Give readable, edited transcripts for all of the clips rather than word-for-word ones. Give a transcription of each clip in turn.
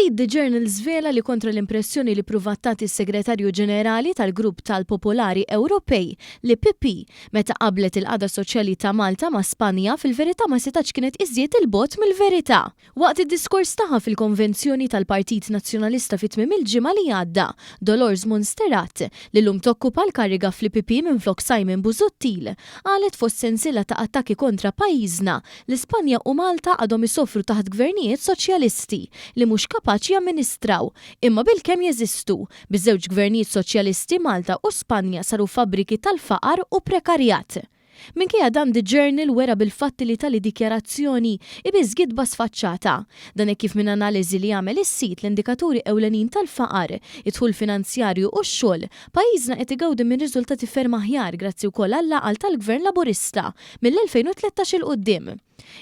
Is-sit The Journal żvela li kontra l-impressjoni li ppruvat tagħti s-Segretarju Ġenerali tal-Grupp tal-Popolari Ewropej, l-EPP, meta qabblet il-qagħda soċjali ta' Malta ma' Spanja fil-verità ma setgħetx kienet iżjed 'il bogħod mill-verità. Waqt id-diskors tagħha fil-konvenzjoni tal-Partit Nazzjonalista fi tmiem il-ġimgħa li għadda, Dolors Monsterrat, li llum tokkupa l-kariga fl-EPP minflok Simon Busuttil, qalet fost sensiela ta' attakki kontra pajjiżna li Spanja u Malta għadhom isofru taħt gvernijiet soċjalisti li mhux kapaċi jamministraw, imma bilkemm jeżistu. Biż-żewġ gvernijiet soċjalisti Malta u Spanja saru fabbriki tal-faqar u prekarjat. Minkejja dan The Journal wera bil-fatti li tali dikjarazzjoni hi biss gidba sfaċċata. Dan hekk kif minn analiżi li għamel is-sit l-indikaturi ewlenin tal-faqar, id-dħul finanzjarju u x-xogħol, pajjiżna qed igawdi minn riżultati ferm aħjar grazzi wkoll għall-għaqal tal-Gvern Laburista mill-2013 'il quddiem.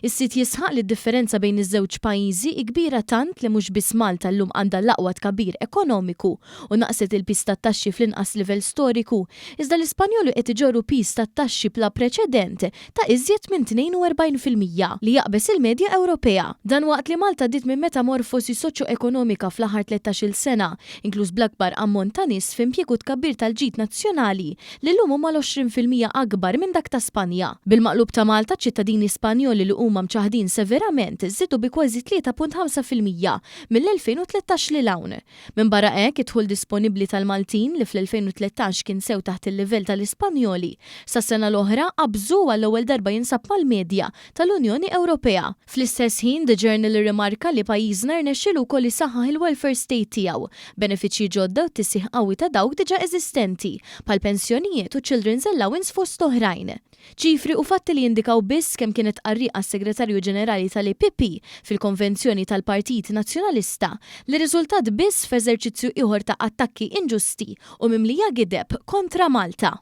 Is-sit jisħaq li d-differenza bejn iż-żewġ pajjiżi hi kbira tant li mhux biss Malta llum għandha l-aqwa tkabbir ekonomiku u naqset il-piż tat-taxxi fl-inqas livell storiku, iżda l-Ispanjoli qed iġorru piż tat-taxxi bla preċedent ta' iżjed minn 42%, li jaqbeż il-medja Ewropea. Dan waqt li Malta għaddiet minn metamorfosi soċjoekonomika fl-aħħar tlettax-il sena, inkluż bl-akbar ammont ta' nies f'impjieg u tkabbir tal-ġid nazzjonali li llum hu mal-20% akbar minn dak ta' Spanja. Bil-maqlub ta' Malta, ċittadini Spanjoli li huma mċaħħdin severament żdiedu bi kważi 3.5% mill-2013 lil hawn. Minbarra hekk, id-dħul disponibbli tal-Maltin, li fl-2013 kien sew taħt il-livell tal-Ispanjoli, sas-sena l-oħra qabżu u għall-ewwel darba jinsab mal-medja tal-Unjoni Ewropea. Fl-istess ħin, The Journal irrimarka li pajjiżna rnexxielu wkoll isaħħaħ il-welfare state tiegħu, b'benefiċċji ġodda u t-tisħiħ qawwi ta' dawk diġà eżistenti, bħal pensjonijiet u children's allowance fost oħrajn. Ċifri u fatti li jindikaw biss kemm kienet qarrieqa s-Segretarju Ġenerali tal-EPP fil-konvenzjoni tal-Partit Nazzjonalista li rriżultat biss f'eżerċizzju ieħor ta' attakki inġusti u mimlija gideb kontra Malta.